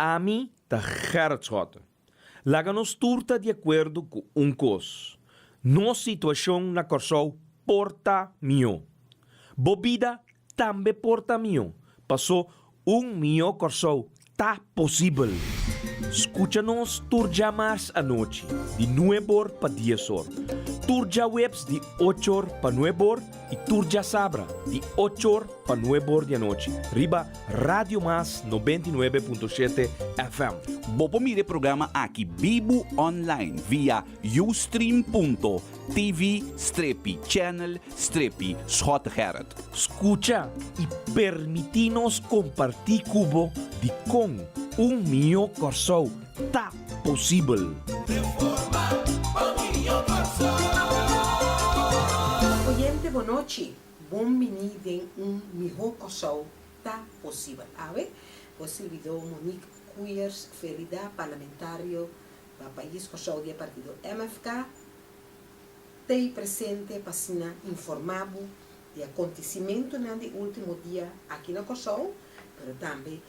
Ami ta Gerrit Schotte. Laga nos tur ta di akuerdo ku un kos, nos situashon na Kòrsou por ta mihó. Bo bida tambe por ta mihó, pasó un mihó Kòrsou ta posibel. Skucha nos tur djamars anochi di nueb'or pa dies'or, tur djaweps di och'or pa nueb'or i tur djasabra di och'or pa nueb'or di anochi riba Radio Mas 99.7 FM. Bo por mira e programa aki bibu online via ustream.tv strepi channel strepi Schottegerrit. Skucha i permití nos kompartí ku bo dikon un mihó Kòrsou ta posibel. Oyente bonochi, bon bini den un mihó Kòrsou ta posibel. Awe bo sirbidó Monique Koeyers Ferida, parlamentario pa pais Kòrsou di e partido MFK, T'ei presente pa asina informá bo di akontesimentunan di último dia aki na Kòrsou, pero tambe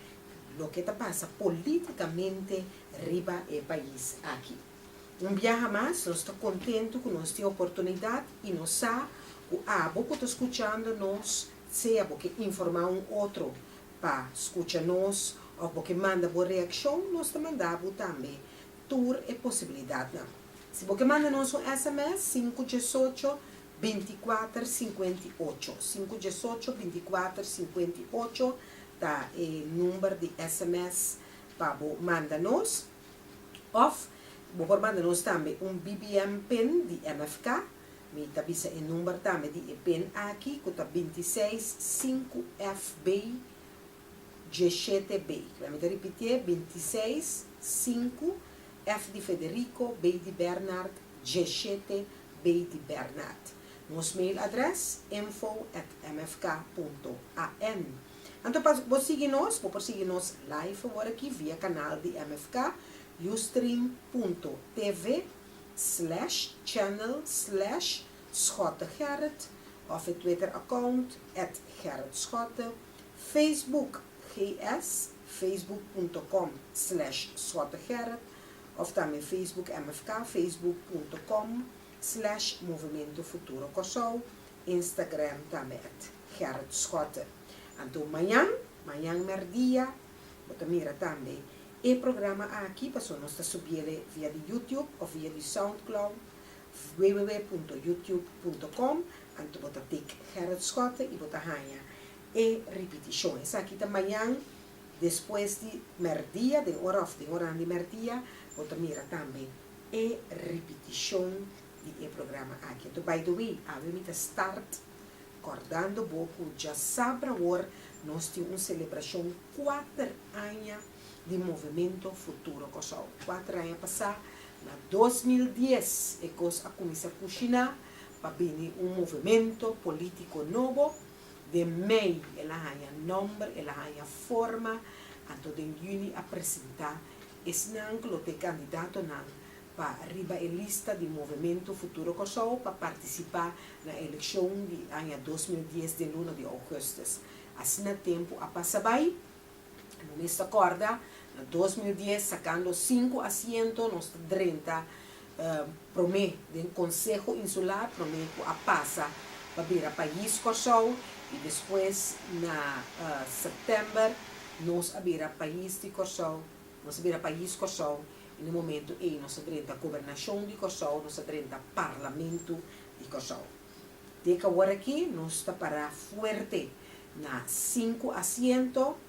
loke ta pasa polítikamente riba e pais aki. Un biaha mas nos ta kontentu ku nos tin oportunidat i nos sa ku abo ku ta skuchando nos, sea bo ke informá un otro pa skucha nos òf bo ke manda bo reakshon, nos ta manda bo tambe tur e posibilidatnan. Si bo ke manda nos un sms, sinku diesocho, bintikuater, sinkuenti'ocho. Sinku diesocho, bintikuater, sinkuenti'ocho ta e number di sms pa bo manda nos. Òf bo por manda nos tambe un BBM pin di MFK. Mi ta bisa e number tambe di e pin aki ku ta bintiseis sinku FB Diesshete B. Laat mi ta ripitié, bintiseis, sinku, F di Federico, B di Bernard, diesshete, B di Bernard. Nos mail adrès, info at mfk punto an. Anto pa bo sigui nos, bo por sigui nos live awor aki via kanal di MFK, ustream punto tv slash channel slash schottegerrit òf e Twitter account at gerritschotte. Facebook GS, facebook punto com slash schottegerrit of tambe Facebook MFK, facebook punto com slash Movimento Futuro Kòrsou, Instagram tambe at Gerrit Schotte. Anto mañan, mañan mèrdia, bo ta mira tambe e programa aki pasobra nos ta subiele via di YouTube of via di Soundcloud, www punto youtube punto com, anto bo ta tik Gerrit Schotte i bo ta haña e ripitishon. Esaki ta mañan despues di mèrdia, den ora òf den oranan di mèrdia, bo ta mira tambe e ripitishon di e programa aki. Anto by the way, awe mi ta start kòrdando bo ku djasabra awor nos tin un selebrashon kuater aña di Movemento Futuro Kòrsou. Kuater aña pasá, na 2010, e kos a kuminsá kushiná pa bini un movemento polítiko nobo. Den mei el a haña nòmber, el a haña forma, anto den yüni a presentá esnan ku lo ta e kandidatonan pa riba e lista di Movemento Futuro Kòrsou pa partisipá na elekshon di aña 2010 den luna di ougùstùs. Asina tempu a pasa bai. Bo mes ta kòrda, na 2010 sakando sinku asiento nos ta drenta promé den Konseho Insular, promé ku a pasa pa bira Pais Kòrsou i despues na sèptèmber nos a bira Pais di Kòrsou, nos a bira Pais Kòrsou i na e momentu ei nos a drenta Gobernashon di Kòrsou, nos a drenta Parlamentu di Kòrsou. Te ku awor aki nos ta pará fuerte na sinku asiento,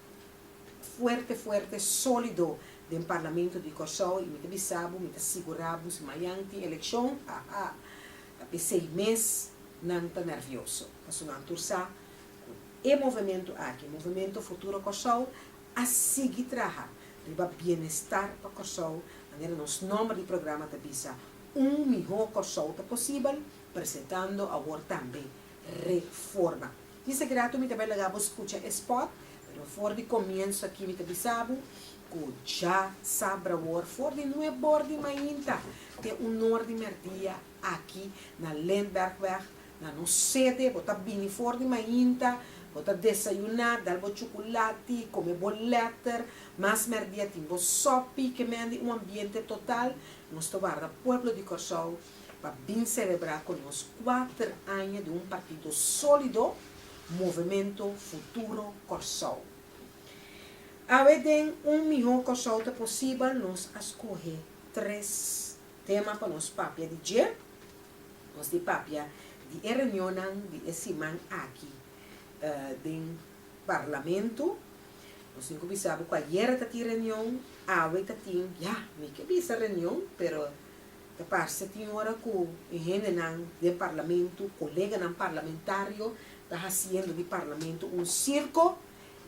fuerte fuerte sólido den Parlamento di Kòrsou i mi ta bisa bo, mi ta sigurá bo si mañan tin elekshon, ha ha, ta p'esei mes nan ta nèrvioso, pasobra nan tur sa ku e movementu aki, Movemento Futuro Kòrsou, a sigui traha riba bienestar pa Kòrsou, manera nos nòmber di programa ta bisa, Un mihó Kòrsou ta posibel, presentando awor tambe reforma. Djis grato mi ta bai laga bo skucha e spot, pero for di komienso aki mi ta bisa bo ku dja sabra awor for di nuebor di mainta te unor di merdia aki na Lindberghweg na nos sede. Bo ta bini for di mainta. Bo ta desayuná, dal bo chukulati, kome bo lèter, mas mèrdia tin bo sòpi, ke mende un ambiente total. Nos ta warda pueblo di Kòrsou pa bin selebrá ku nos kuater aña di un partido sólido, Movementu Futuro Kòrsou. Awe den Un Mihó Kòrsou Ta Posibel nos a skohe tres tema pa nos papia di dje. Nos di papia di e reunionnan di e siman aki den Parlamento. Nos tin ku bisa bo ku ayera ta tin reunion, awe ta tin, ya, mi ke bisa reunion, pero ta parse tin ora ku e hendenan den Parlamento, koleganan parlamentario ta hasiendo di Parlamento un sirko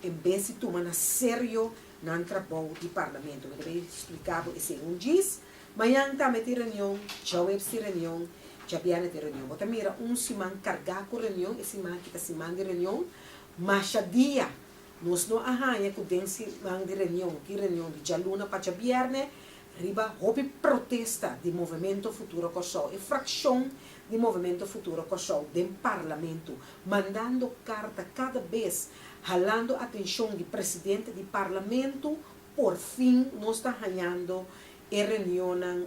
en bes di tuma na serio nan trabou di Parlamento. Mi ta bay splika bo esei un djis. Mañan tambe tin reunion, djaweps tin reunion, djabièrnè tin reunion. Bo ta mira un siman kargá ku reunion, e siman aki ta siman di reunion. Masha dia nos no a haña ku den siman di reunion tin reunion di djaluna pa djabièrnè riba hopi protesta di Movemento Futuro Kòrsou, e frakshon di Movemento Futuro Kòrsou den Parlamento, mandando karta kada bes halando atenshon di presidente di Parlamento. Por fin nos ta hañando e reunionnan,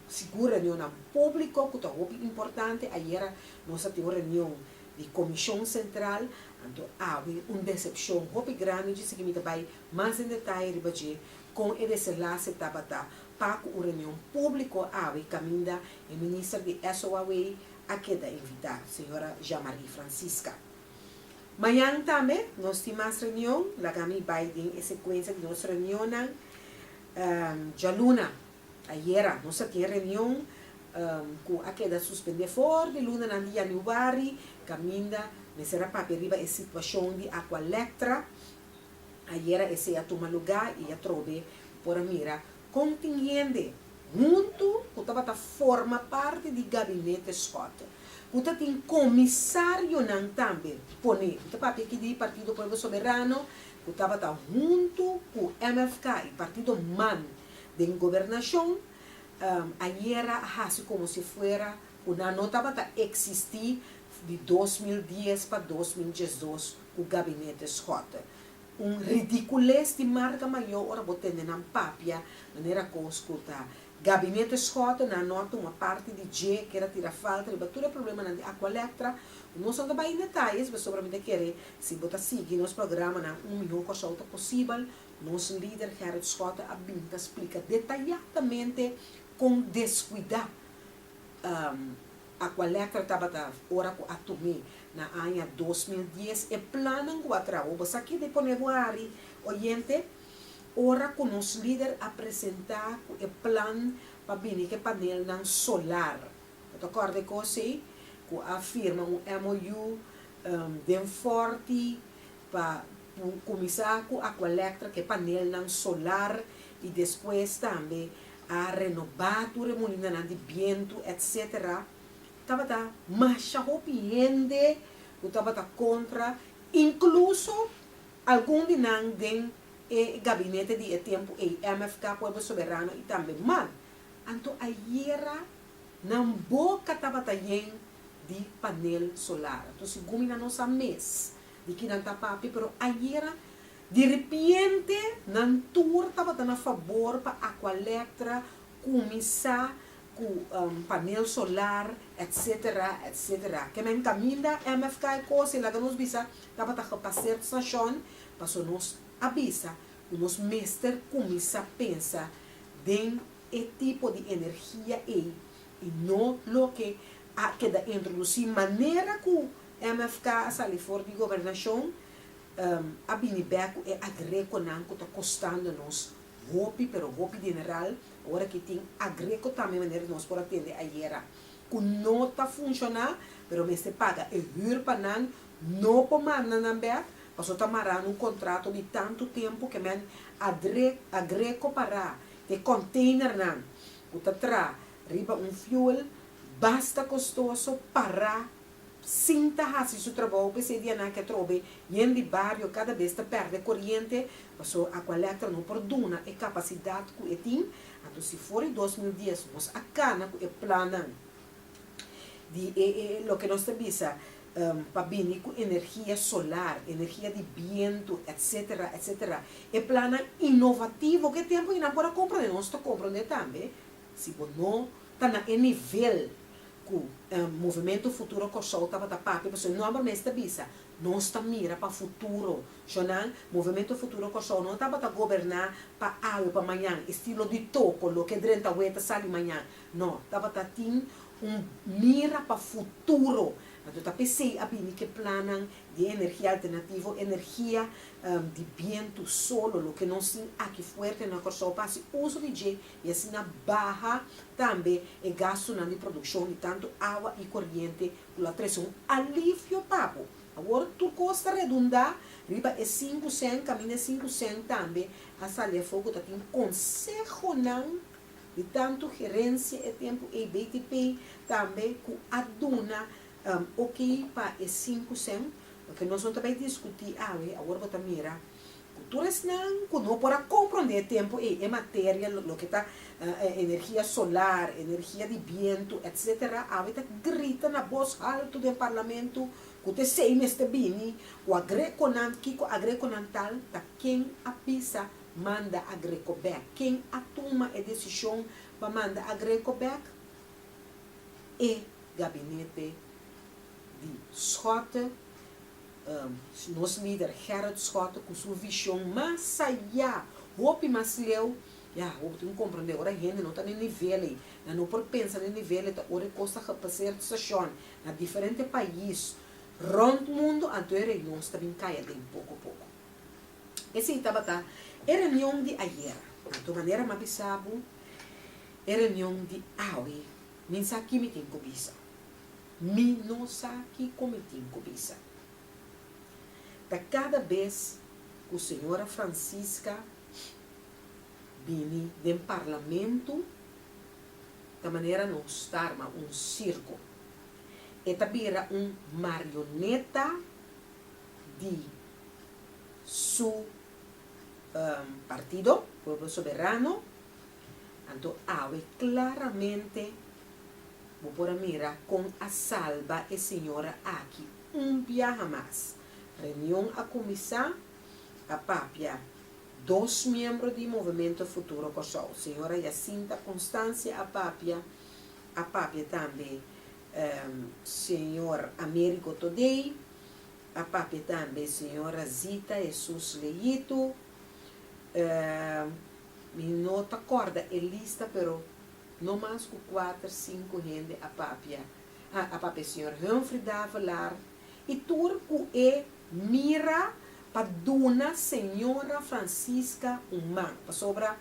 sigur reunionnan públiko ku ta hopi importante. Ayera nos a tin un reunion di Komishon Sentral, anto awe un desepshon hopi grandi dje sigui mi ta bai mas den detaye riba dje kon e desenlase tabata pa ku un reunion públiko awe kaminda e minister di SOAW a keda invitá, señora Jean-Marie Francisca. Mañan tambe nos tin mas reunion, laga mi bai den e sekuensia di nos reunionnan. Djaluna, ayera, nos a tin reunion ku a keda suspendé for di lunanan di yanüari, kaminda mester a papia riba e situashon di Aqualectra. Ayera esei a tuma lugá i atrobe por a mira kon tin hende huntu ku tabata forma parti di gabinete Schotte, ku ta tin komisarionan tambe pone, mi ta papia aki di Partido Pueblo Soberano, ku tabata huntu ku MFK i Partido man den gobernashon, ayera a hasi komo si fuera ku nan no tabata eksistí di 2010 pa 2012 ku gabinete Schotte. Un ridicules di marca mayor ora bo tende nan papia manera cos cu ta Gabinete Schotte nan no a tuma parti di dje kier a tira falta riba tur e problemanan di Aqualectra cu nos no ta bay in detayes pasobra mi ta kere si bo ta sigui nos programanan Un Mihó Kòrsou Ta Posibel nos lider Gerrit Schotte a bin ta splica detayadamente con descuida Aqualectra tabata ora ku a tum'é na aña 2010 e plannan ku a traha. Bo sa ki di pone bo hari, oyente? Ora ku nos lider a presentá ku e plan pa bini ku e panelnan solar. Bo ta kòrda e kos ei? Ku a firma un MOU den Forti pa kuminsá ku Aqualectra ku e panelnan solar i despues tambe a renobá tur e molinanan di bientu etc. Tabata masha hopi hende ku tabata kontra, inkluso algun di nan den e gabinete di e tempu ei, MFK, Pueblo Soberano i tambe man. Anto ayera nan boka tabata yen di panel solar. Anto segun mi nan no sa mes di ki nan ta papia, pero ayera Di ripiente nan tur tabata na fabor pa Aqualectra kuminsá ku panel solar etc. Etc. Ke men kaminda MFK e kos ei laga nos bisa tabata gepaseerd station paso nos a bisa ku nos mester kuminsá pensa den e tipo di energia ei i no loke a keda introdusí manera ku MFK a sali for di gobernashon a bini bek ku e agrekonan ku ta kostando nos hopi pero hopi dineral, ora ki tin agreko tambe manera nos por a tende ayera ku no ta funshoná pero mester paga e hür pa nan, no por manda nan bek pasobra ta mará na un kontrato di tantu tempu ke men adre agreko pará e kònteinernan ku ta tra riba un fuel basta kostoso pará sin ta hasi su trabou p'esei dianan ke atrobe yen di bario kada bes ta pèrdè koriente paso Aqualectra no por duna e kapasidat ku e tin. Anto si for di 2010 nos a kana ku e plannan di e e loke nos ta bisa. pa bini ku energia solar, energia di bientu, etc. Etc. E plannan inovativo ku e tempu ei nan por a komprondé, nos ta komprondé tambe, si bo no ta na e nivel ku Movementu Futuro Kòrsou tabata papia, pasobra e nòmber mes ta bisa, nos ta mira pa futuro. Shonnan, Movementu Futuro Kòrsou no tabata goberná pa awe pa mañan, estilo di toko, loke drenta awe ta sali mañan. No, tabata tin un mira pa futuro. Anto ta p'esei a bini ku e plannan di energia alternativo, energia di bientu, solo, loke nos tin aki fuerte na Kòrsou pa hasi uso di dje i asina baha tambe e gastunan di produkshon di tantu awa i koriente ku lo a trese un alivio pa bo. Awor tur kos ta redundá riba e sinku sèn, kaminda e sinku sèn tambe a sali afó ku ta tin konsehonan di tantu gerensia e tempu ei BTP tambe ku a duna ok pa e sinku sèn, loke nos no ta bai diskutí awe, awor bo ta mira ku tur esnan ku no por a komprondé e tempu ei e materia loke ta energia solar, energia di bientu etc. Awe ta grita na bos haltu den parlamentu ku ta esei mester bini ku agrekonan kiko agrekonan tal ta ken a bisa Manda Agreco bek. Ken a tuma e desishon pa manda Agreco bek? E gabinete di Schotte, nos lider Gerrit Schotte ku su vishon mas ayá, hopi mas leu. Ya, hopi tin ku komprondé, ora hende no ta na e nivel ei, nan no por pensa na e nivel ei, ta ora e kos ta gepaseer stashon na diferente pais rònt mundu, anto e reunion ta bin kai aden poko poko. Esei tabata e reunion di ayera. Anto manera m'a bisa bo, e reunion di awe, mi n sa ki mi tin ku bisa. Mi no sa kiko mi tin ku bisa. Ta kada bes ku señora Francisca bini den parlamento, ta manera nos ta arma un sirko. E ta bira un marioneta di su partido, Pueblo Soberano, anto awe claramente bo por a mira con a salba e señora aki un biaha mas. Reunion a cuminsa, a papia dos miembro di Movemento Futuro Kòrsou, señora Jacinta Constancia a papia, a papia tambe señor Amerigo Thodey, A papia tambe señora Zita Jesus Leyitu. Mi no ta corda e lista pero no mas cu cuater cinco hende a papia. A papia señor Humphrey Davelaar y tur cu e mira pa duna señora Francisca un man. Pasobra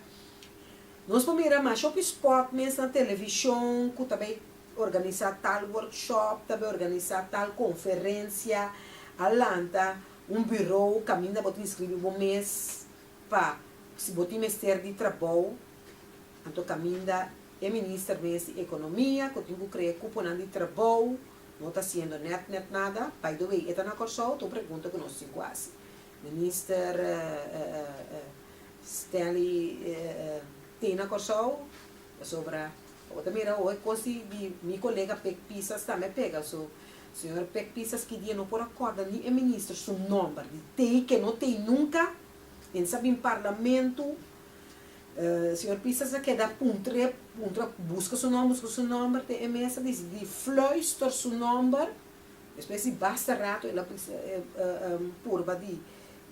nos por mira masha hopi spot mes na television cu ta bay organisá tal workshop, ta bay organisá tal konferensia, a lanta un bureau kaminda bo ta inskribí bo mes pa si bo tin mester di trabou, anto kaminda e minister mes di ekonomia ku tin ku krea kuponan di trabou no ta hasiendo nèt nèt nada, by the way e ta na Kòrsou ta un pregunta ku nos tin ku hasi. Minister Stanley tin na Kòrsou pasobra Bo ta mira hoy cos di di mi colega Pek Pisas tambe pega so señor Pek Pisas ki dia no por a corda ni e minister su nomber di tey ke no tey nunca den sa bin parlamento señor Pisas a keda puntre puntra busca su nomber busca su nomber te e mes a dicidi fluister su nomber despues di basta rato el a bisa purba di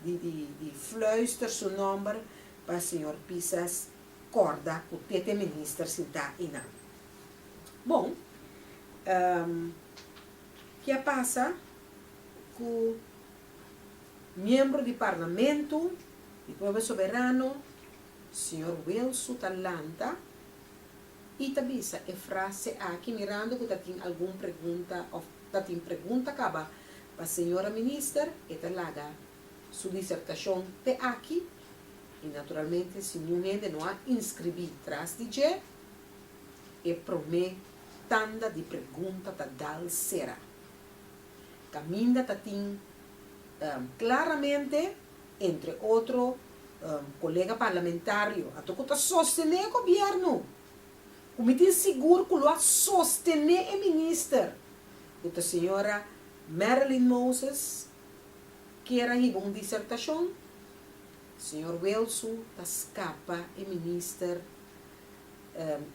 di di fluister su nomber pa señor Pisas Corda cu tete minister sintá einan. Bon, ki a pasa cu miembro di Parlamento di Pueblo Soberano, señor Wilsu ta lanta y ta bisa e frase aki mirando cu ta tin algun pregunta of ta tin pregunta caba pa señora minister, e ta laga su disertacion te aki. I naturalmente si niun hende no a inskribí tras di dje, e promé tanda di pregunta ta dal sera. Kaminda ta tin klaramente, entre otro, kolega parlamentario anto ku ta sostené e gobièrnu, ku mi tin sigur ku lo a sostené e minister, ku ta señora. Marilyn Moses kier a hiba un disertashon, señor Wilsu ta skapa e minister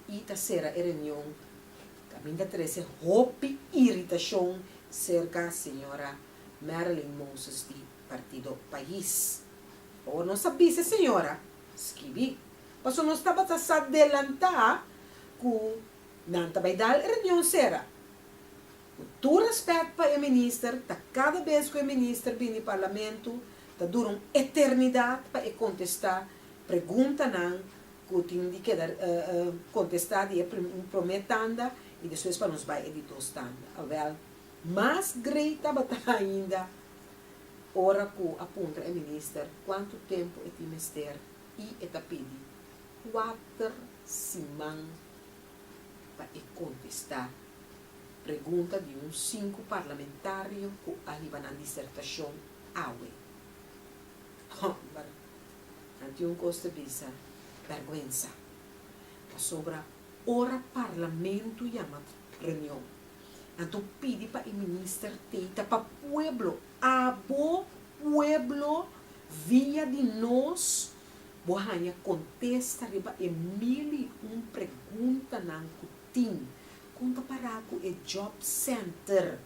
i ta sera e reunion kaminda trese hopi iritashon serka señora Marilyn Moses di Partido Pais. Awor nos a bisa e señora skibi, pasobra nos tabata sa delantá ku nan ta bai dal e reunion sera. Ku tur rèspèt pa e minister, ta kada bes ku e minister bini parlamento ta dura un eternidat pa e kontestá preguntanan ku tin di keda kontestá di e promé tanda i despues pa nos bai e di dos tanda. Awèl, mas grei tabata ainda ora ku a puntra e minister kuantu tempu e tin mester i e ta pidi kuater siman pa e kontestá pregunta di un sinku parlamentario ku a hiba nan disertashon awe. Hòmber, nan tin un kos ta bisa, bèrgwensa. Pasobra ora parlamento yama reunion, anto pidi pa e minister teita pa pueblo, abo pueblo via di nos bo haña kontesta riba e mil i un preguntanan ku tin. Kon ta pará ku e job center?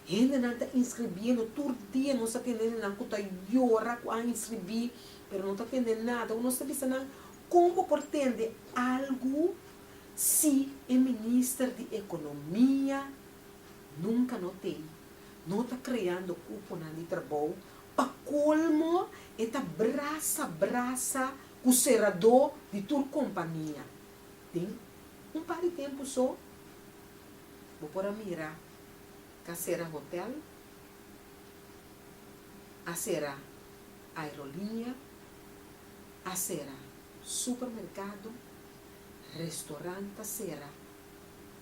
Hendenan ta inscribiendo tur dia nos ta tende hendenan ku ta yora ku a inscribí pero no ta tende nada. Nos ta bisa nan kon bo por tende algu si e minister di ekonomia nunka no tei, no ta kreando kuponan di trabou, pa kolmo e ta brasa brasa ku seradó di tur kompania. Den un par di tempu so bo por a mira ka sera hotel, a sera aerolinia, a sera supermerkado, restorant ta sera,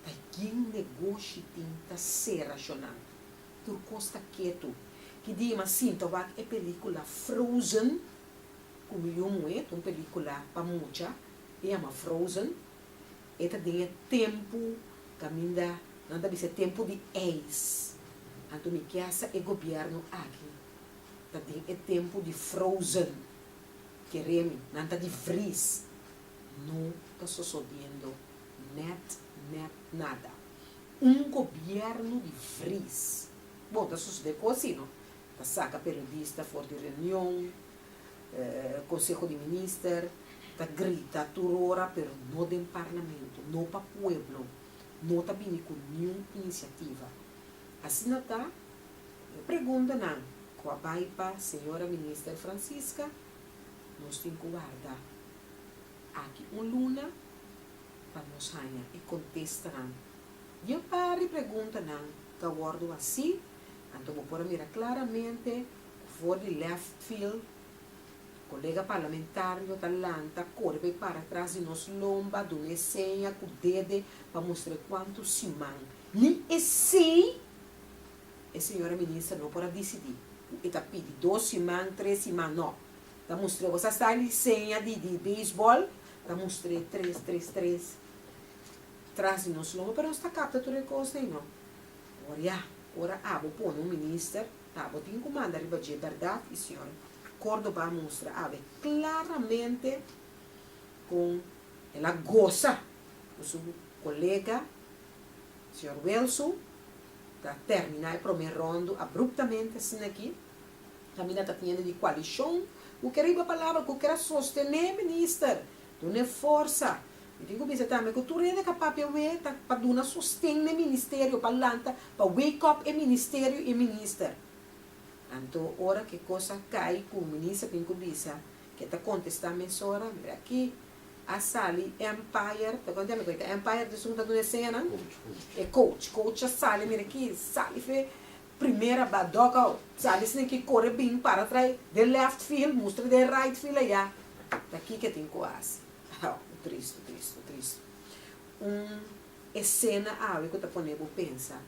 ta yen negoshi tin ta sera shonnan. Tur kos ta ketu. Ki dia m'a sinta wak e pelikula Frozen ku mi yu muhé, ta un pelikula pa mucha, e yama Frozen. E ta den e tempu kaminda nan ta bisa e tempu di ijs. Anto mi ke sa e gobièrnu aki ta den e tempu di frozen. Kere mi, nan ta di vries. No ta sosodiendo nèt nèt nada. Un gobièrnu di vries. Bon, ta sosodé kos así, no? Ta saka periodista for di reunion. Conseho di Minister ta grita tur ora pero no den Parlamento, no pa pueblo, no ta bini cu niun iniciativa. Asina ta e preguntanan cu a bay pa señora Minister Francisca, nos tin cu warda aki un luna pa nos haña e contestanan di e par di preguntanan cu a wordo haci, anto bo por a mira claramente For di left field, kolega parlamentario ta lanta kore bai para tras di nos lomba, dun'é seña ku dede pa mustr'é kuantu siman. Ni esei e señora minister no por a disidí ku e ta pidi dos siman, tres siman, no. Ta mustr'é, bo sa style di seña di di beisbòl, ta mustr'é tres, tres, tres tras di nos lomba, pero nos ta kapta tur e kos ei, no. Ora ya, ora abo pone un minister, Ta bo tin cu manda riba dje berdad y señor Cordoba a mustra awe claramente con el a goza cu su colega señor Wilson ta termina e prome rondo abruptamente asina aki caminda ta teniendo di coalicion cu kier riba palabra cu kier a sostene minister dune forsa. Mi tin cu bisa tambe cu tur hende ca papia we ta pa duna sosten n'e ministerio, pa lanta, pa wake up e ministerio y e minister. Anto ora cu e cos a cay cu minister tin cu bisa ke ta contesta mesora, mira aki a sali Empire, ta conta mi cu ta Empire ta esun ta duna e señanan? E coach, coach a sali mira aki, sali fe primera ba dugout, sali esnan aki core bin para trai den left field, mustra den right field aya, ta kiko e tin cu haci. Hau, tristu, tristu, tristu. Un esena awe ku ta pone bo pensa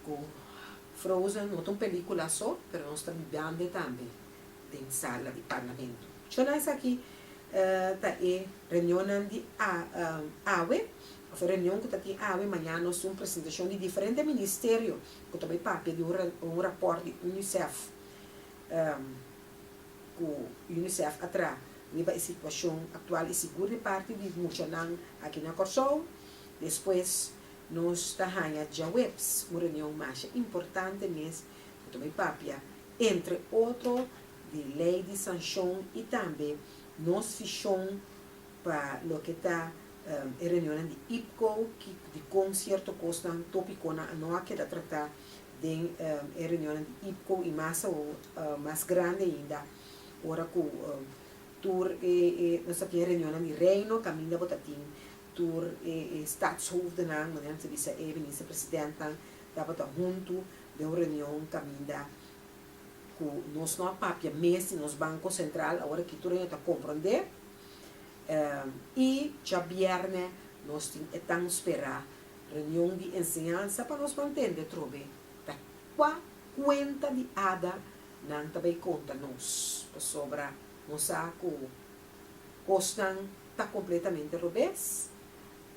ku Frozen no ta un pelikula so, pero nos ta bibande tambe den sala di parlamento. Chona esaki ta e reunionnan di awe. Òf e reunion ku ta tin awe, mañana nos tin un presentashon di diferente ministerio ku ta bai papia di un rapòrt di UNICEF ku UNICEF a traha riba e situashon aktual i sigur di parti di muchanan aki na Kòrsou. Despues nos ta haña djaweps un reunion masha importante mes ku ta bai papia entre otro di lei di sanshon i tambe nos vishon pa loke ta e reunionnan di IPCO, ki dikon sierto kosnan, topikonan a no a keda tratá den e reunionnan di IPCO i mas awo, mas grandi ainda ora ku tur e nos ta tin e reunionnan di Reino kaminda bo ta tin tur e staatshoofdennan, manera nan ta bisa e minister presidentnan tabata huntu den un reunion kaminda ku nos no a papia mes di nos Banko Sentral, awor aki tur hende ta komprondé. I djabièrnè nos tin e tan sperá reunion di enseñansa pa nos mantende trobe ta kua kuenta di ada nan ta bai konta nos, pasobra nos sa ku kosnan ta kompletamente robes,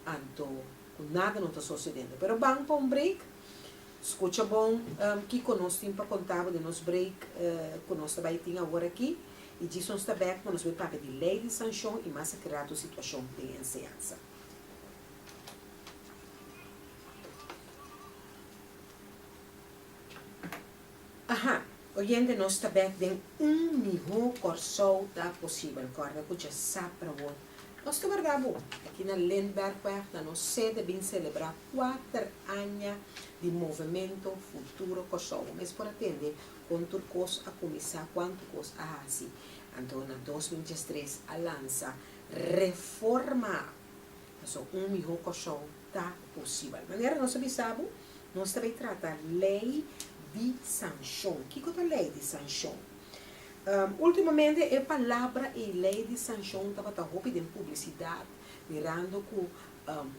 anto ku nada no ta sosediendo. Pero ban pa un break, skucha bon kiko nos tin pa konta bo den nos break ku nos ta bai tin awor aki. I djis nos ta bek pa nos bai papia di lei di sanshon i mas akurato situashon den enseñansa. Aha, oyente nos ta bek den un mihó Kòrsou ta posibel. Kòrda ku dja sa prawor. Nos ta warda bo aki na Lindbergweg na nos sede bin selebrá kuater aña di Movemento Futuro Kòrsou. Bo mes por a tende Kon tur kos a kuminsá, kuantu kos a hasi. Anto na 2013 a lansa Reforma! Pasobra un mihó Kòrsou ta posibel. Manera nos a bisa bo, nos ta bay trata lei di sanshon. Kiko ta lei di sanshon? Ultimamente e palabra ei lei di sanshon tabata hopi den publisidat, mirando ku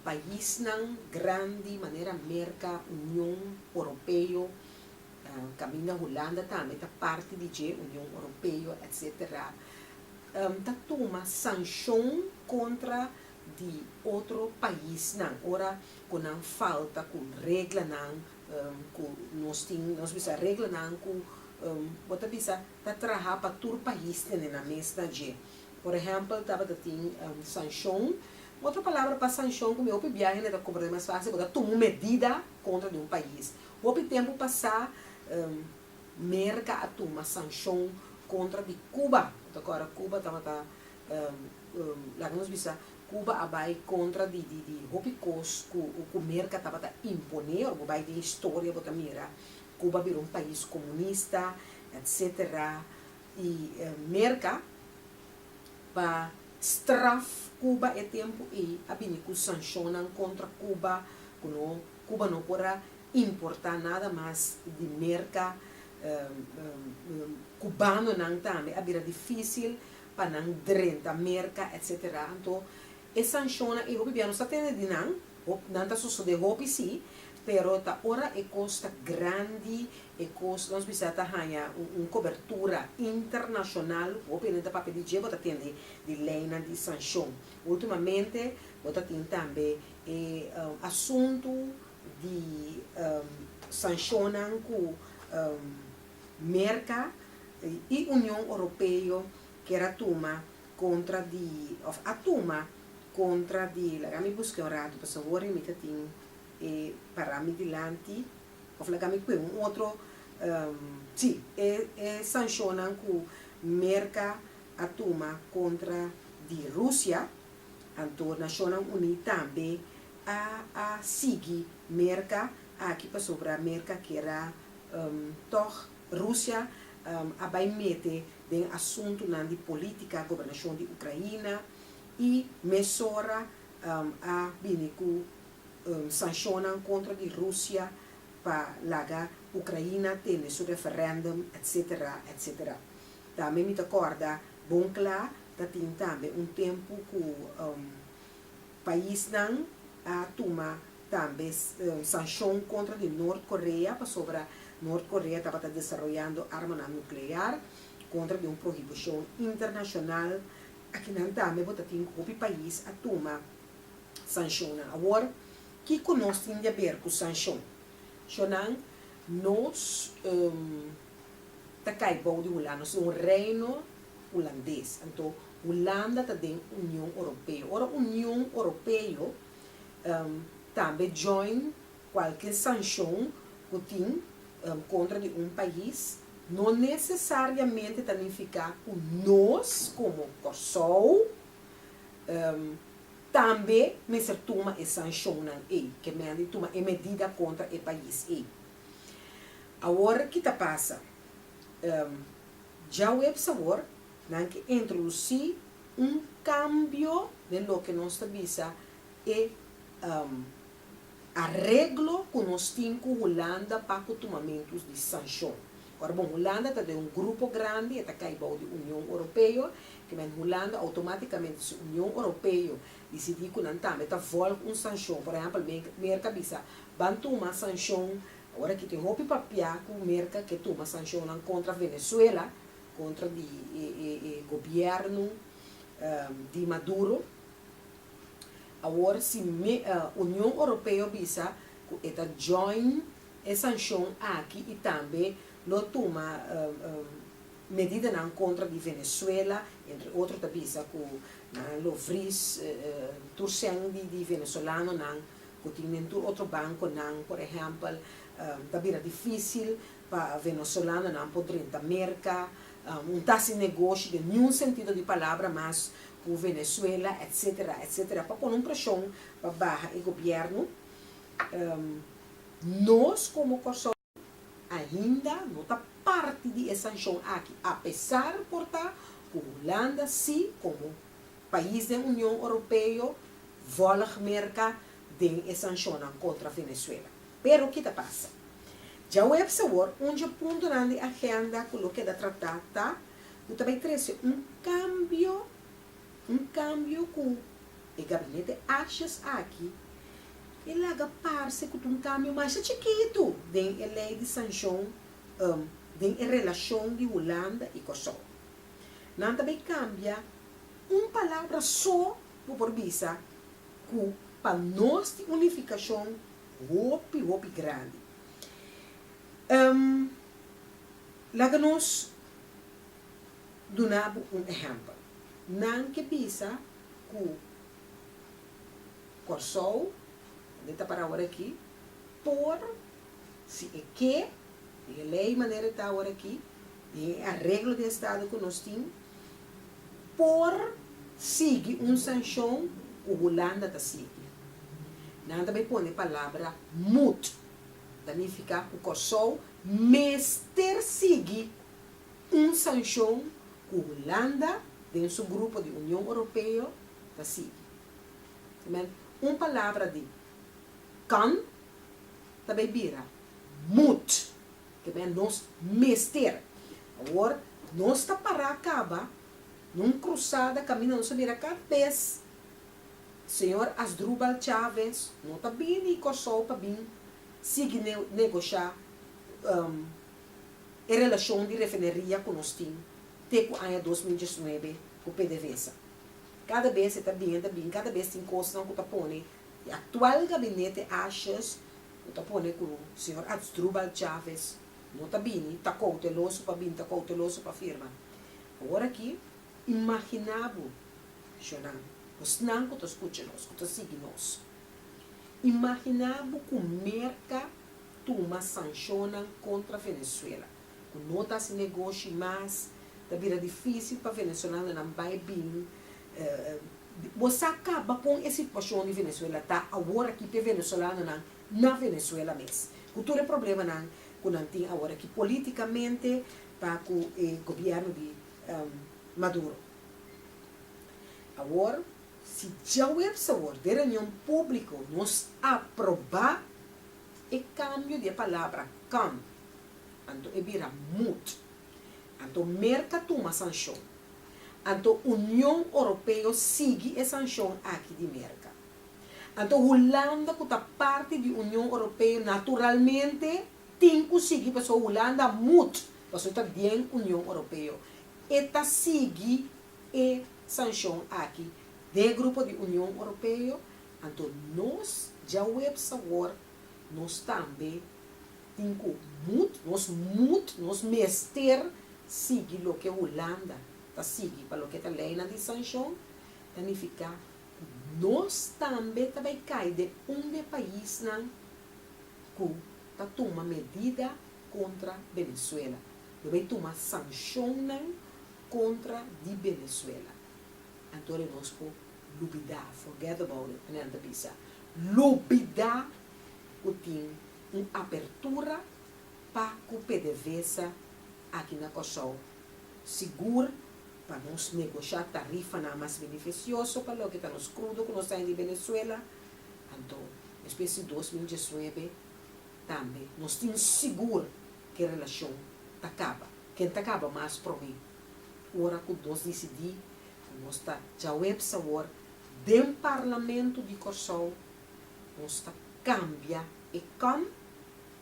paisnan grandi manera Merka, Union Oropeo, Kaminda Hulanda tambe ta parti di dje, Union Oropeo etc. Ta tuma sanshon kontra di otro paisnan ora ku nan falta ku reglanan ku nos tin, nos bisa reglanan ku bo ta bisa ta traha pa tur pais tene nan mes na dje. Por ehèmpel tabata tin sanshon, otro palabra pa sanshon ku mi hopi biaha hende ta komprende mas fásil, bo ta tuma un medida kontra di un pais. Hopi tempu pasá Merka a tuma sanshon kontra di Cuba. Bo ta kòrda Cuba tabata laga nos bisa Cuba a bai kontra di di di hopi kos ku ku Merka tabata imponé. Ora bo bai den historia bo ta mira Cuba a bira un pais komunista etsetera i Merka pa straf Cuba e tempu ei a bini ku sanshonnan kontra Cuba ku no Cuba no por a importá nada mas di Merka, Cubanonan tambe a bira difícil pa nan drenta Merka etc. Anto e sanshonnan ei hopi bia nos ta tende di nan, nan ta sosodé hopi sí, pero ta ora e kos ta grandi, e kos nos bisa ta haña un kobertura internashonal, hopi hende ta papia di dje, bo ta tende di leinan di sanshon. Ultimamente bo ta tin tambe E asuntu di sanshonnan ku Merka i Union Oropeo kier a tuma kontra di òf a tuma kontra di laga mi buska un ratu pasobra awor mi ta tin e para mi dilanti òf laga mi kue un otro si e sanshonnan ku Merka a tuma kontra di Rusia. Anto Nashonnan Uní tambe a a sigui Merka aki pasobra Merka kier a tòg Rusia a bai mete den asuntunan di polítika, gobernashon di Ukraina i mesora a bini ku sanshonnan kontra di Rusia pa laga Ukraina tene su referèndum etsetera etsetera. Tambe mi ta kòrda bon kla ta tin tambe un tempu ku paisnan a tuma tambe sanshon kontra di Nort Korea pasobra Nort Korea tabata desaroyando armanan nuklear kontra di un prohibushon internashonal. Akinan tambe bo ta tin ku hopi pais a tuma. Sanshonnan. Awor, kiko nos tin di aber ku sanshon? Shonnan, nos ta kai bou di Hulanda. Nos ta un reino hulandes. Anto, Hulanda ta den Union Oropeo. Ora Union Oropeo tambe join kualke sanshon ku tin kontra di un pais, no nesesariamente ta nifiká ku nos komo Kòrsou tambe mester tuma e sanshonnan ei, ke men di tuma e medida kontra e pais ei. Awor ki ta pasa? Djaweps awor nan ke introdusí un kambio den loke nos ta bisa e areglo ku nos tin ku Hulanda pa ku tumamentu di sanshon. Ora bon, Hulanda ta den un grupo grandi, e ta kai bou di Union Oropeo, ke men Hulanda outomátikamente si Union Oropeo disidí ku nan tambe ta vòlg un sanshon, por ehèmpel Merka bisa ban tuma sanshon, awor aki tin hopi papiá ku Merka ke tuma sanshonnan kontra Venezuela, kontra di e gobièrnu di Maduro. Awor si Union Oropeo bisa ku e ta join e sanshon aki i tambe lo tuma medidanan kontra di Venezuela, entre otro ta bisa ku nan lo vries tur sèn di venezolanonan ku tin den tur otro bankonan, por ehèmpel ta bira difísil pa venezolanonan por drenta Merka, un ta hasi negoshi den niun sentido di palabra mas ku Venezuela etcetera etcetera pa pone un preshon pa baha e gobièrnu. Nos komo Kòrsou ainda no ta parti di e sanshon aki apesar por ta ku Hulanda si komo pais den Union Oropeo vòlg Merka den e sanshonnan kontra Venezuela. Pero ki ta pasa? Djaweps awor un dje puntonan di agenda ku lo keda tratá ta ku ta bai trese un kambio, un kambio ku e gabinete Asjes aki e laga parse ku ta un kambio masha chikitu den e lei di sanshon den e relashon di Hulanda i Kòrsou. Nan ta bai kambia un palabra so bo por bisa ku pa nos tin un nifikashon hopi hopi grandi. Laga nos duna bo un ehèmpel. Nan ke bisa ku Kòrsou, den ta para awor aki, por, si e ke, den e lei manera e ta awor aki, den e areglo di estado ku nos tin, por sigui un sanshon ku Hulanda ta sigui. Nan ta bai pone palabra moet, ta nifiká ku Kòrsou mester sigui un sanshon ku Hulanda den su grupo di Union Oropeo ta sigui. Amen. Un palabra di kan ta bai bira moet. Ke men nos mester. Awor nos ta pará kaba na un krusada kaminda nos a mira kada bes señor Asdrubal Chavez no ta bini Kòrsou pa bin sigui negoshá e relashon di refineria ku nos tin te ku aña 2019 ku PDVSA. Kada bes e ta bin, e ta bin, kada bes tin kosnan ku ta pone e aktual gabinete Asjes ku ta pone ku señor Asdrubal Chavez no ta bini, ta kouteloso pa bin, ta kouteloso pa firma. Awor aki, imaginá bo, shonnan, bosnan ku ta skucha nos, ku ta sigui nos, imaginá bo ku Merka tuma sanshonnan kontra Venezuela, ku no ta hasi negoshi mas, ta bira difísil pa venezolanonan bai bin. Bo sa kaba kon e situashon di Venezuela ta awor aki p'e venezolanonan na Venezuela mes, ku tur e problemanan ku nan tin awor aki polítikamente pa ku e gobièrnu di Maduro. Awor, si djaweps awor den reunion públiko nos aprobá E kambio di e palabra kan, anto e bira moet. Anto Merka tuma sanshon. Anto Union Oropeo sigui e sanshon aki di Merka. Anto Hulanda ku ta parti di Union Oropeo naturalmente tin ku sigui pasobra Hulanda moet, pasobra e ta den Union Oropeo. E ta sigui e sanshon aki den e grupo di Union Oropeo. Anto nos djaweps awor nos tambe tin ku moet, nos moet, nos mester sigui loke Hulanda ta sigui pa loke ta leinan di sanshon, ta nifiká ku nos tambe ta bai kai den un di e paisnan ku ta tuma medida kontra Venezuela. Lo bai tuma sanshonnan kontra di Venezuela. Anto ora nos por lubidá, forget about it, manera nan ta bisa, lubidá ku tin un apertura pa ku PDVSA aki na Kòrsou, sigur pa nos negoshá tarifanan mas benefisioso pa loke ta nos krudo ku nos ta haña di Venezuela. Anto despues di 2019 tambe nos tin sigur ku e relashon ta kaba. Ken ta kaba mas promé? Ora ku nos disidí ku nos ta djaweps awor den Parlamento di Kòrsou, nos ta kambia e kan,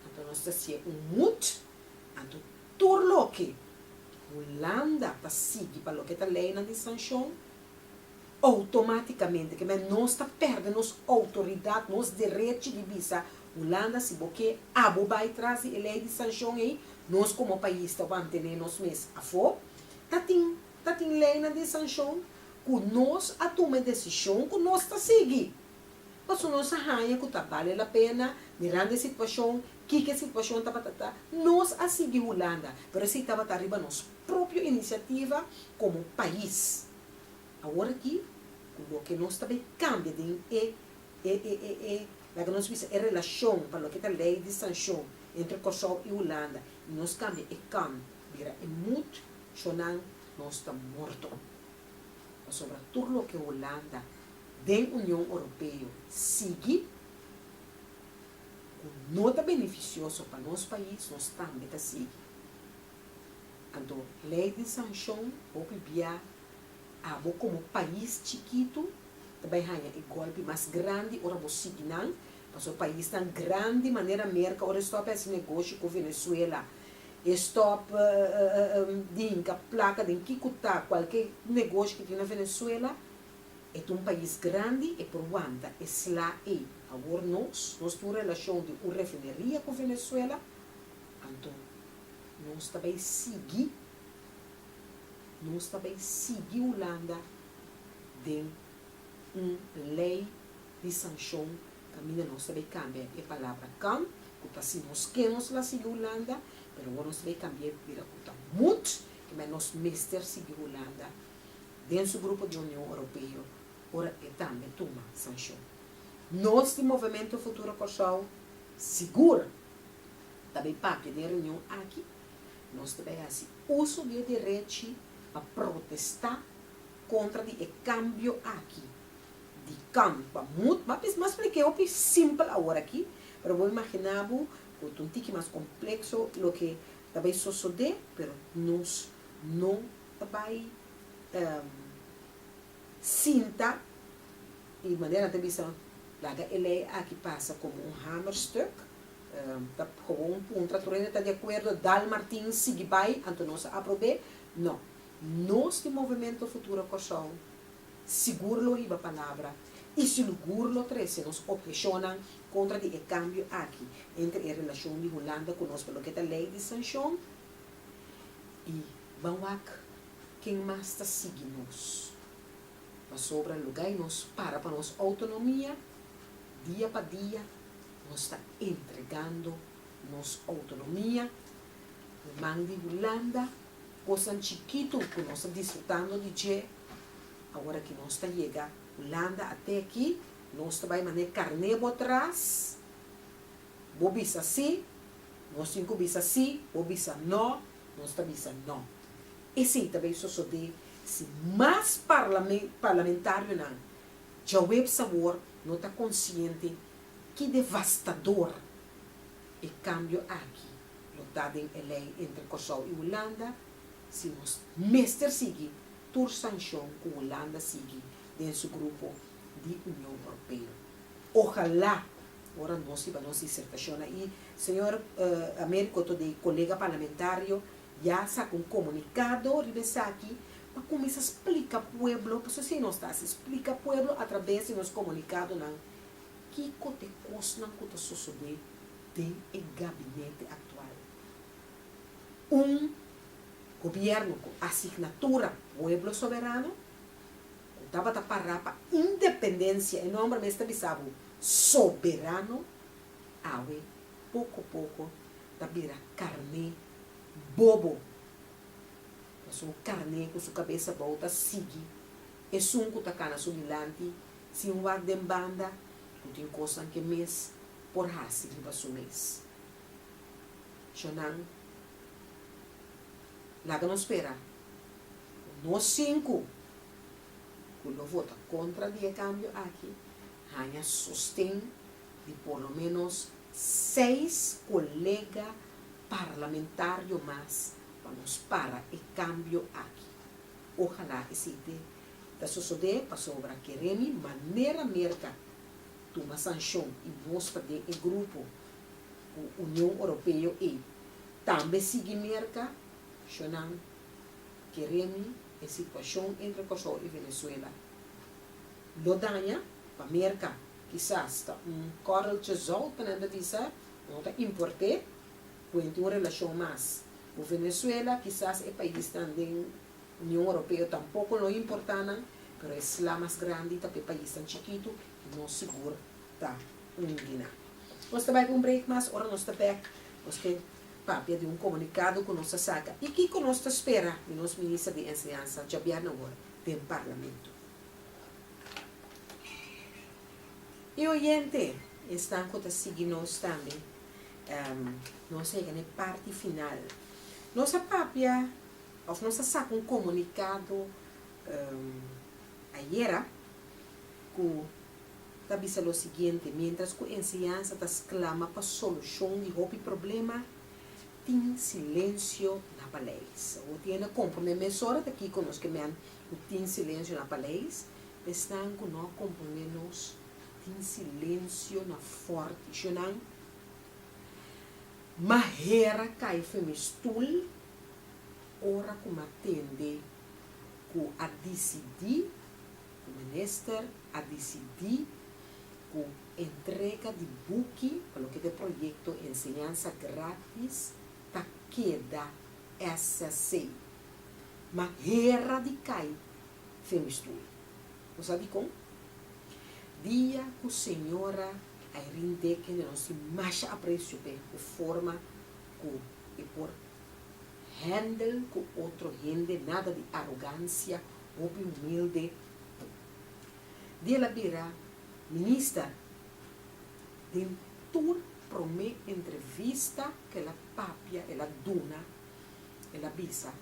anto nos ta hasié un mut, anto tur loke Hulanda ta sigui pa loke ta leinan di sanshon, outomátikamente, ke men nos ta pèrdè nos outoridat, nos derechi di bisa Hulanda si bo ke abo bai tras di e lei di sanshon ei, nos komo pais ta mantené nos mes afó. Ta tin ta tin leinan di sanshon ku nos a tuma e desishon ku nos ta sigui. Pasobra nos a haña ku ta bale la pena, mirando e situashon, kiko e situashon tabata ta, nos a sigui Hulanda, pero esei tabata riba nos propio inisiativa komo pais. Awor aki, ku loke nos ta bay kambia den e e e e e laga nos bisa e relashon pa loke ta lei di sanshon entre Kòrsou i Hulanda i nos kambia e kan bira e mut shonan nos ta morto. Pasobra tur loke Hulanda den Union Oropeo sigui ku no ta benefisioso pa nos pais nos tambe ta sigui. Anto lei di sanshon hopi bia abo komo pais chikitu ta bai haña e gòlpi mas grandi ora bo sigui nan, pasobra paisnan grandi manera Merka ora e stòp hasi negoshi ku Venezuela, e stòp di hinka plaka den kiko ta kualke negoshi ku tin na Venezuela, e ta un pais grandi e por wanta e sla ei. Awor nos, nos tin un relashon di un refineria ku Venezuela, anto nos ta bai sigui, nos ta bai sigui Hulanda den un lei di sanshon kaminda nos ta bai kambia e palabra kan, ku ta si nos ke nos la sigui Hulanda, pero awor nos ta bai kambi'é bira ku ta moet, kibè nos mester sigui Hulanda den su grupo di Union Oropeo ora e tambe tuma sanshon. Nos di Movemento Futuro Kòrsou sigur ta bai papia den e reunion aki, nos ta bai hasi uso di e derechi pa protestá kontra di e kambio aki di kan pa mut. M'a m'a splik'é hopi simpel awor aki, pero bo imaginá bo ku ta un tiki mas komplekso loke ta bai sosodé, pero nos no ta bai sinta i manera nan ta bisa laga e lei aki pasa komo un hamerstuk. Ta gewoon puntra tur hende ta di akuerdo, dal Martin sigui bai, anto nos a aprob'é. No. Nos di Movemento Futuro Kòrsou sigur lo hiba palabra i sigur lo trese nos opheshonnan kontra di e kambio aki entre e relashon di Hulanda ku nos pa loke ta lei di sanshon i ban wak ken mas ta sigui nos. Pasobra lugá i nos para pa nos outonomia dia pa dia nos ta entregando nos outonomia na man di Hulanda. Kosnan chikitu ku nos ta disfrutando di dje awor aki nos ta yega Hulanda ate aki nos ta bai manera karné bo tras bo bisa si nos tin ku bisa si bo bisa no nos ta bisa no esei ta bai sosodé si mas parlamentarionan djaweps awor no ta konsiente ki devastador e kambio aki lo ta den e lei entre Kòrsou i Hulanda si nos mester sigui tur sanshon ku Hulanda sigui den su grupo di Union Oropeo. Ojalá ora nos hiba nos disertashon i señor Américo to di kolega parlamentario ya saka un komunikado riba esaki. Pa kuminsá splika pueblo, pasobra si nos ta hasi splika pueblo atrabes di nos komunikadonan kiko ta e kosnan ku ta sosodé den e gabinete aktual. Un gobièrnu ku asignatura Pueblo Soberano, ku tabata pará pa independensia, e nòmber mes ta bisa bo, soberano, awe poko poko ta bira karné bobo. Pasobra un karné ku su kabes abou ta sigui esun ku ta kana su dilanti sin wak den banda ku tin kosnan ku e mes por hasi riba su mes. Shonnan, laga nos spera ku nos sinku ku lo vota kontra di e kambio aki haña sosten di por lo ménos seis kolega parlamentario mas pa nos para e kambio aki. Ojalá esei te ta sosodé pasobra keremi manera Merka tuma sanshon i nos ta den e grupo ku Union Oropeo ei tambe sigui Merka, shonan keremi e situashon entre Kòrsou i Venezuela lo daña pa Merka kisas ta un korreltje zout pa nan ta bisa no ta import'é Puente un relashon mas ku Venezuela, kisas e paisnan den Union Oropeo tampoko no importá nan, pero e sla mas grandi ta pa e paisnan chikitu i nos sigur ta un di nan. Nos ta bai pa un break mas, ora nos ta bek nos ke papia di un komunikado ku nos a saka i kiko nos ta spera di nos Minister di Enseñansa djabièrnè awor den Parlamento. I oyente, esnan ku ta sigui nos tambe. Nos a yega na e parti final. Nos a papia of nos a saka un komunikado ayera ku ta bisa lo siguiente, mientras ku enseñansa ta sklama pa solushon di hopi problema, tin silensio na paleis. Awor tin hende a komprondé mesora ta kiko nos ke men ku tin silensio na paleis, esnan ku no a komprondé nos tin silensio na fòrti. Shonnan M'a hera kai fen mi stul ora ku m'a tende ku a disidí, ku minister a disidí ku entrega di buki pa loke ta e proyekto Enseñansa Gratis ta keda SSC. M'a hera di kai fen mi stul. Bo sa dikon? Dia ku señora Irene Deken di nos tin masha apresio p'e ku forma ku e por handle ku otro hende, nada di arogansia, hopi humilde. Dia el a bira minister, den tur promé entrevista ku el a papia, el a duna, el a bisa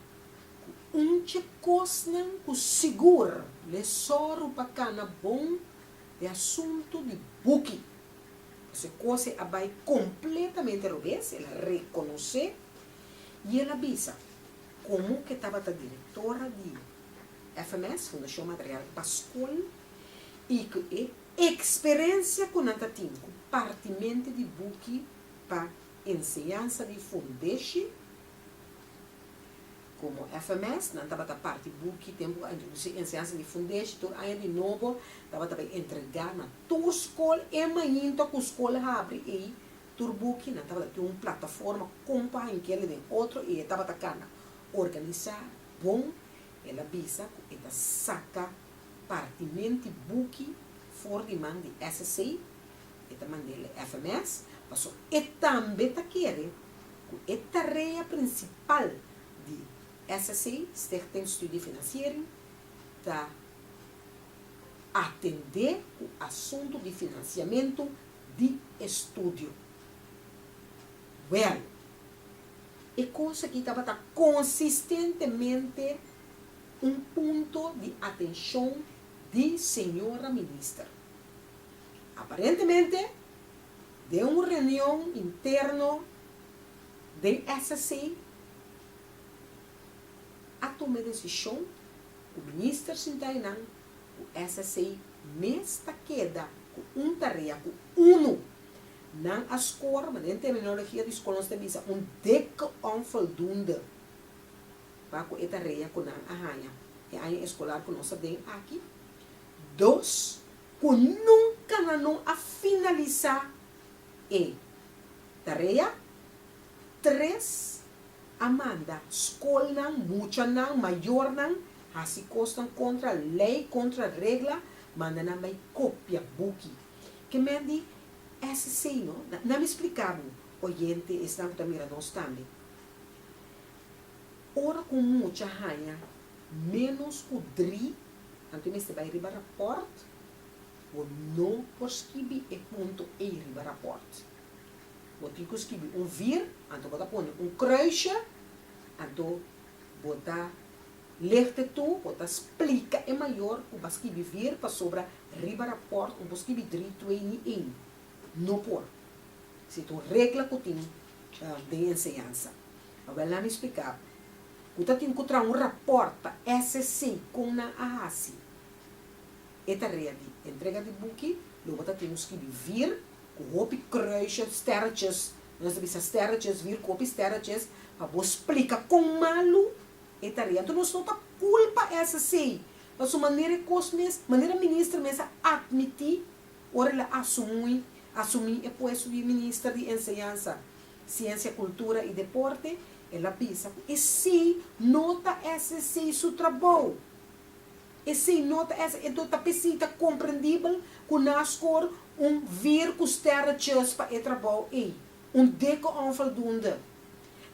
ku un dje kosnan ku sigur l'e sòru pa kana bon E asuntu di buki. Pasobra e kos ei a bai kompletamente robes, el a rekonosé i el a bisa komo ku e tabata direktora di FMS, Fundashon Material pa Skol, i ku e eksperensia ku nan ta tin ku partimente di buki pa enseñansa di fundeshi, Komo FMS, nan tabata parti buki tempu ku a introdusí enseñansa di fundeshi tur aña di nobo tabata bai entregá na tur skol e mainta ku skol habri ei tur buki nan tabata tin un plataforma kon pa haña den otro i e tabata kana organisá bon. El a bisa ku e ta saka partimenti buki for di man di SSC e ta mand'el e FMS paso e tambe ta kere ku e tarea prinsipal di SSC, Stichting Studiefinanciering, ta atendé ku asuntu di finansiamentu di estudio. Wèl, e kos aki tabata konsistentemente un punto di atenshon di señora Minister. Aparentemente, Den un reunion interno den SSC a tuma e desishon ku minister sinta einan ku SSC mes ta keda ku un tarea ku unu nan a skor, ma den terminologia di skol nos ta bisa un dikke onvoldoende pa ku e tarea ku nan a haña. E aña eskolar ku nos ta den aki. Dos, ku nunka nan no a finalisá e tarea. Tres, a manda skolnan, muchanan, mayornan hasi kosnan kontra lei, kontra regla, manda nan bai kopia buki. Ke men di SC no? Na mi splika bo, oyente, esnan ku ta mira nos tambe. Ora ku un mucha haña ménos ku dri, anto e mester bai riba rapòrt, bo no por skibi e punto ei riba rapòrt. Bo tin ku skibi un vir, anto bo ta pone un kruisje, anto bo ta licht e tu, bo ta splika e mayor ku bo a skibi vir pasobra riba rapòrt un por skibi dri, twee ni een. No por. Si ta un regla ku tin den enseñansa. Awel nan mi splika bo ku ta tin ku traha un rapòrt pa SC kon nan a hasi e tarea di entrega di buki, lo bo ta tin ku skibi vir ku hopi kruisje, sterretjes, nos ta bisa sterretjes, vir ku hopi sterretjes pa bo splika kon malu e tarea. Anto nos no ta kulpa SC pasobra manera e kos mes, manera minister mes a atmití ora el a asumui asumí e puesto di minister di enseñansa, siensia, kultura i deporte, el a bisa ku esei no ta SC su trabou. Esei no ta SC, enton ta p'esei ta komprendibel ku nan a skor un vier ku sterretjes pa e trabou ei, un dikke onvoldoende.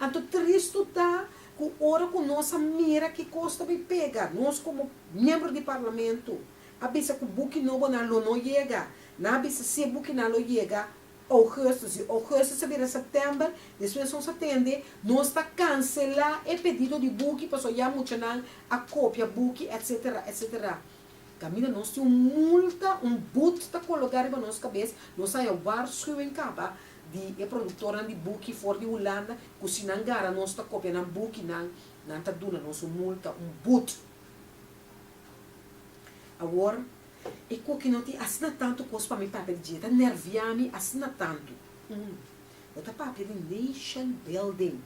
Anto tristu ta ku ora ku nos a mira ki kos ta bai pega, nos komo miembro di parlamento a bisa ku buki nobonan lo no yega, nan a bisa si e bukinan lo yega Augustus, di augustus a bira september, despues nos a tende, nos ta cancela e pedido di buki pasobra ya muchanan a copia buki etc. Etc. Caminda nos tin un multa, un boet ta cologa riba nos cabes, nos a haya waarschuwing caba di e productornan di buki for di Hulanda cu si nan gara nos ta copia nan bukinan, nan ta duna nos un multa, un boet. Awor, E koki no tin asina tantu kos pa mi papia di dje, ta nervia mi asina tantu. Bo ta papia di nation building.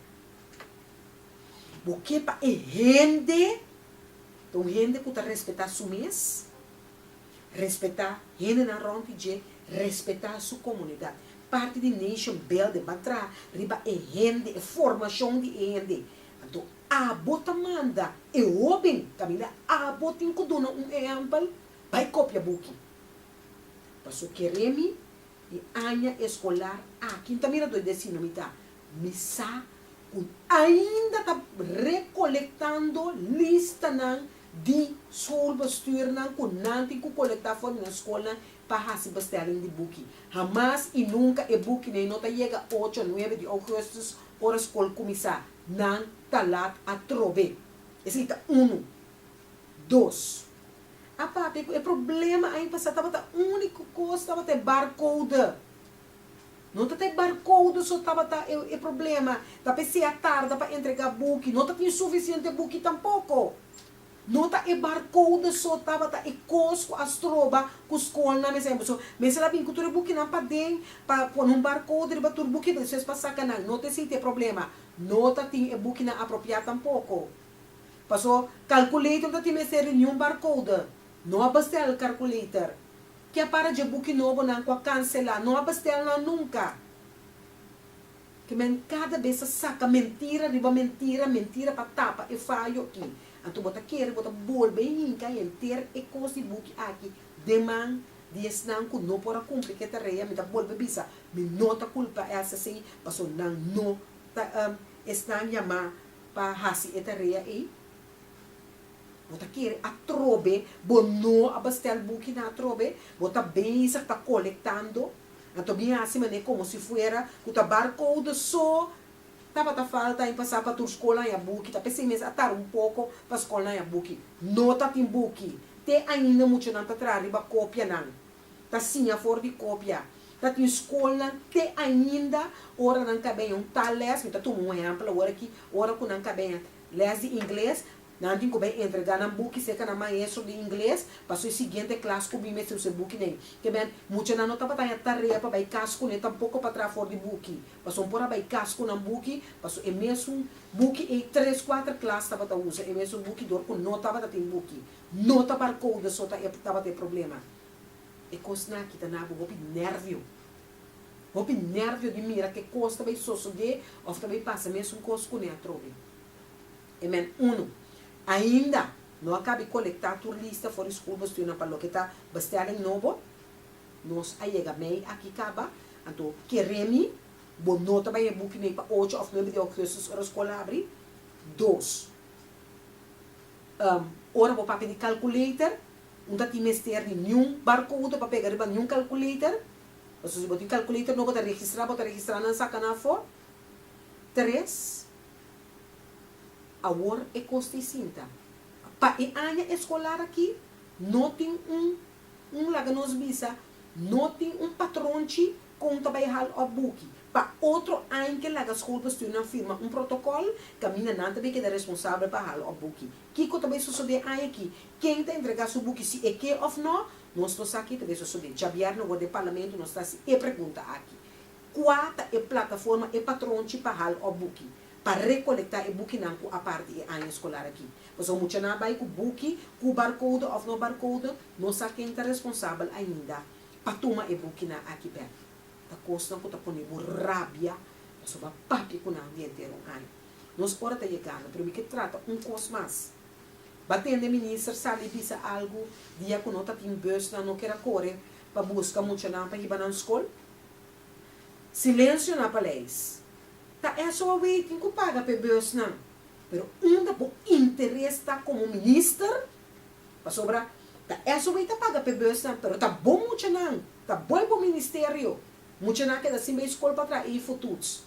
Bo ke pa e hende ta un hende ku ta respetá su mes, respetá hendenan rònt di dje, respetá su komunidat. Parti di nation building, ban traha riba e hende, e formashon di e hende. Anto Abo ta manda e hóben kaminda abo tin ku duna un ehèmpel, bai kopia buki. Paso kere mi e aña eskolar aki N ta mira dor di sino mi ta mi sa ku ainda ta rekolektando listanan di schoolbestuurnan ku nan tin ku kolektá for di nan skolnan pa hasi bestelling di buki. Hamas i nunka e bukinan no ta yega ocho nuebe di ougùstùs ora skol kuminsá. Nan ta lat atrobe. Esei ta unu. Dos. A papia ku e problema ain pasá tabata úniko kos tabata e barcode. No ta ta e barcode so tabata e problema. Ta p'esei a tarda pa entregá buki. No ta tin sufisiente buki tampoko. No ta e barcode so tabata e cos cu a stroba cu scolnan mester pasobra mester a bin cu tur e bukinan paden pa pone un barcode riba tur buki pa despues pa saca nan. No ta esey ta e problema. No ta tin e bukinan apropia tampoco. Paso calculator no ta tin mester di niun barcode. No a bestel calculator. Ke a para dje buki nobonan cu a cancela? No a bestel nan nunca. Ke men kada bes a saka mentira riba mentira, mentira pa tapa e fayo aki. Anto bo ta kere bo ta bolbe hinka henter e kos di buki aki den man di esnan ku no por a kumpli ku e tarea. Mi ta bolbe bisa, mi no ta kulpa SSC pasobra nan no ta esnan yamá pa hasi e tarea ei. Bo ta kere atrobe, bo no a bestel bukinan atrobe, bo ta bezig ta kolektando. Anto bin hasi manera komo si fuera ku ta barcode so tabata falta aña pasá pa tur skol haña buki. Ta p'esei mes a tarda un poko pa skolnan haña buki. No ta tin buki. Te ainda muchanan ta traha riba kopianan. Ta siña for di kopia. Ta tin skolnan te ainda ora nan kabeña un tal lès, mi ta tuma un ehèmpel awor aki, ora ku nan kabeña lès di ingles, Nan tin ku bai entregá nan buki serka nan maestro di ingles paso e siguiente klas ku bin mester usa e buki nei. Ke men, muchanan no tabata haña tarea pa bai kas kuné tampoko pa traha for di buki. Paso por a bai kas ku nan buki paso e mesun buki ei tres kuater klas tabata usa e mesun buki dor ku no tabata tin buki. No ta barcode so ta e tabata e problema. E kosnan aki ta na bo hopi nervio. Hopi nervio di mira ke kos ta bai sosodé òf ta bai pasa mesun kos kuné atrobe. Amen. Unu, Ainda no a kabi kolektá tur lista for di schoolbestuurnan pa loke ta bestelling nobo. Nos a yega mei aki kaba, anto kere mi bo no ta bai e buki nei pa ocho òf nuebe di ougùstus ora skol habri. Dos, Ora bo papia di calculator, un ta tin mester di niun barcode pa pega riba niun calculator, pasobra si bo tin calculator nobo ta registrá, bo ta registrá nan saka nan afó. Tres, Awor e kos ta sinta. Pa e aña eskolar aki no tin un un laga nos bisa no tin un patronchi kon ta bai hal òf buki. Pa otro aña ke laga schoolbestuurnan firma un protokòl kaminda nan ta bai keda responsabel pa hal òf buki. Kiko ta bai sosodé aña aki? Ken ta entregá su buki si e ke òf no? Nos no sa ki ta bai sosodé. Djabièrnè wor den parlamento nos ta hasi e pregunta aki. Kua ta e plataforma, e patronchi pa hal òf buki? Pa rekolektá e bukinan ku a parti e aña eskolar aki. Pasobra muchanan a bai ku buki, ku barkode òf no barkode, no sa ken ta responsabel ainda pa tuma e bukinan aki bèk. Ta kosnan ku ta pone bo rabia pasobra papia ku nan di henter un aña. Nos ora ta yegando, pero mi ke trata un kos mas. Ba tende minister sali bisa algu dia ku no ta tin busnan no ker a kore pa buska muchanan pa hiba nan skol. Silensio na paleis. Ta SOAW tin ku paga p'e busnan. Pero unda bo interes ta komo minister? Pasobra ta SOAW ta paga p'e busnan, pero ta bo muchanan, ta bo e bo ministerio. Muchanan a keda sin bai skol pa traha ei fotuts.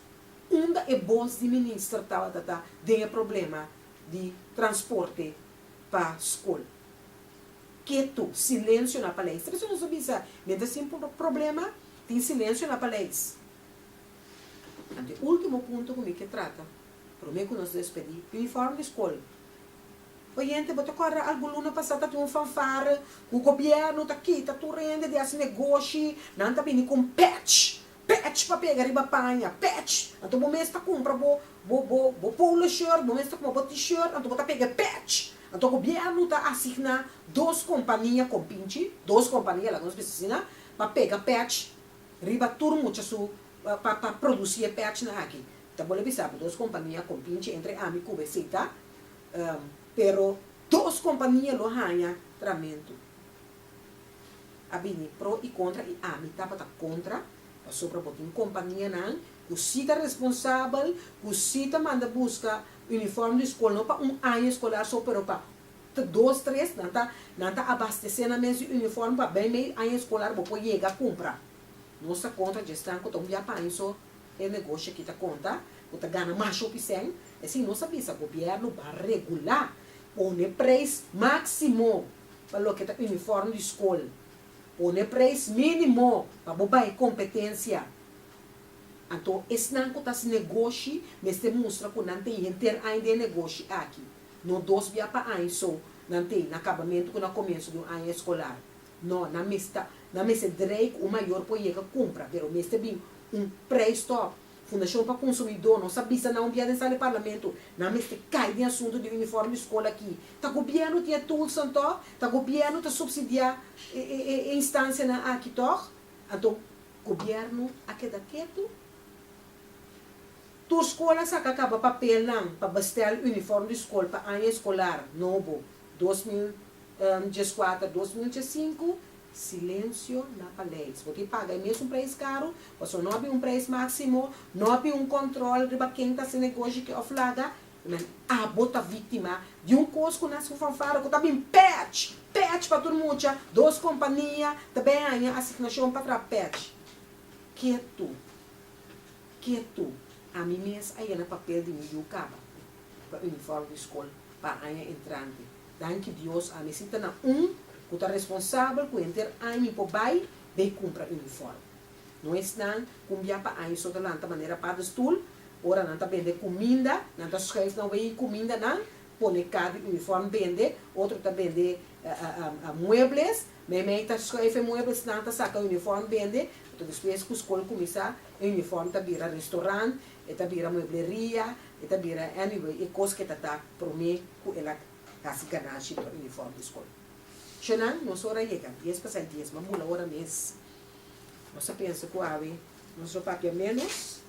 Unda e bos di minister tabata ta den e problema di transporte pa skol? Ketu, silensio na paleis. Ta bisa nos a bisa, mientras tin problema, tin silensio na paleis. Anto e ultimo punto ku mi ke trata, promé ku nos despedí, uniform di skol. Oyente, bo ta kòrda algun luna pasá ta tin un fanfare ku gobièrnu ta kita tur hende di hasi negoshi, nan ta bini ku un patch, patch pa pega riba paña, patch. Anto bo mes ta kumpra bo bo bo bo polo shirt, bo mes ta kumpra bo t-shirt, anto bo ta pega e patch. Anto gobièrnu ta asigná dos kompania kompinchi, dos kompania laga nos bisa asina, pa pega patch riba tur mucha su pa pa produci e patchnan aki. Ta bole bisa bo dos compania compinchi entre ami cu esey ta, pero dos compania lo haña tramento. A bini pro y contra y ami tabata contra pasobra bo tin companianan cu si ta responsabel, cu si ta manda busca uniform di scol no pa un aña escolar so pero pa dos tres nan ta nan ta abastece nan mes di uniform pa bay mey aña escolar bo por yega cumpra. Nos ta kontra dje esnan ku ta un bia paña so e negoshi aki ta konta ku ta gana masha hopi sèn. Esei nos a bisa gobièrnu ba regulá, pone preis máksimo pa loke ta unifòrm di skol, pone preis mínimo pa bo bai kompetensia. Anto esnan ku ta hasi negoshi mester mustra ku nan tin henter aña den e negoshi aki, no dos bia pa aña so nan tin na kabamentu ku na komienso di un aña eskolar. No, nan mester, nan mester drei ku un mayor por yega kumpra, pero mester bin un prijs tòg. Fundashon pa Konsumidó, nos a bisa nan un bia den sala di parlamento, nan mester kai den asuntu di uniform di skol aki. Ta gobièrnu tin e toolsnan tòg? Ta gobièrnu ta supsidiá e e e instansianan aki tòg? Anto gobièrnu a keda ketu. Tur skol a saka kaba papelnan pa bestèl uniform di skol pa aña eskolar nobo 2000. 14, 2015, Silensio na paleis. Bo tin paga e mesun preis karu, pasobra no a bin un preis máksimo, no a bin un kòntròl riba ken ta hasi negoshi ke òf laga. Men abo ta víktima di un kos ku nas ku fanfara ku ta bin pèch, pèch pa tur mucha, dos kompania ta bin haña asignashon pa traha pèch. Ketu, ketu, ami mes a yena papel di mi yu kaba pa unifòrm di skol pa aña entrante. Danki Dios ami si ta na un ku ta responsabel ku henter aña mi por bai bay kumpra uniform. No esnan ku un bia pa aña so ta lanta manera paddestoel, ora nan ta bende kuminda nan ta schuif nan wey kumindanan. pone kar di uniform bende, otro ta bende muebles, meimei ta schuif e mueblesnan ta saka uniform bende, anto despues ku skol kuminsá e uniform ta bira restaurant, e ta bira muebleria, e ta bira anyway e kos ke ta ta promé ku el a hasi ganashi riba uniform di skol. Shenan, nos ora yega, dies pasá dies, m'a bula ora mes. Nos a pensa ku awe nos lo papia ménos,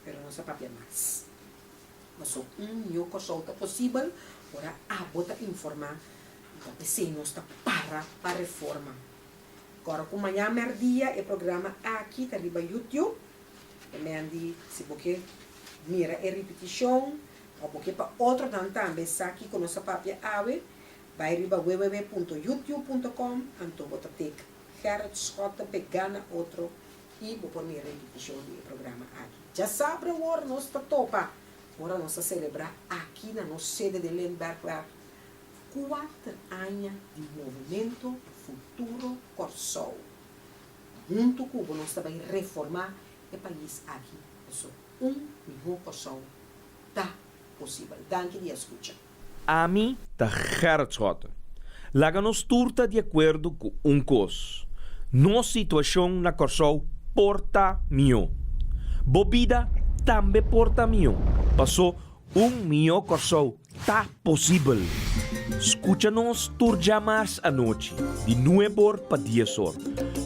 pero nos a papia mas. Paso un mihó Kòrsou ta posibel ora abo ta informá i ta p'esei nos ta para pa reforma. Kòrda ku mañan mèrdia e programa aki ta riba YouTube. E men di si bo ke mira e ripitishon òf bo ke pa otronan tambe sa kiko nos a papia awe, bai riba www punto youtube punto com anto bo ta tek Gerrit Schotte pegá na otro i bo por mira ripitishon di e programa aki. Djasabra awor nos ta topa ora nos ta selebrá aki na nos sede den Lindberghweg kuater aña di Movemento Futuro Kòrsou. Huntu ku bo nos ta bai reformá e pais aki paso un mihó Kòrsou ta posibel. Danki di a skucha. Ami ta Gerrit Schotten. Laga nos tur ta di akuerdo ku un kos, nos situashon na Kòrsou por ta mihó. Bo bida tambe por ta mihó, pasó un mihó Kòrsou ta posibel. Skucha nos tur djamars anochi di nuebor pa diesor,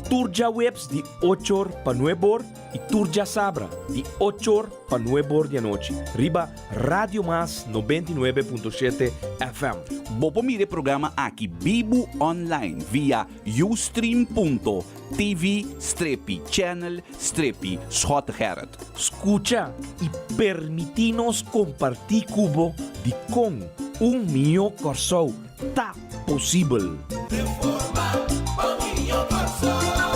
tur djaweps di ochor pa nuebor i tur djasabra di ochor pa nuebor di anochi riba Radio Mas 99.7 FM. Bo por mira e programa aki bibu online via ustream.tv strepi channel strepi Schottegerrit. Skucha i permití nos kompartí ku bo dikon un mihó Kòrsou ta posibel. Reforma pa mihó Kòrsou.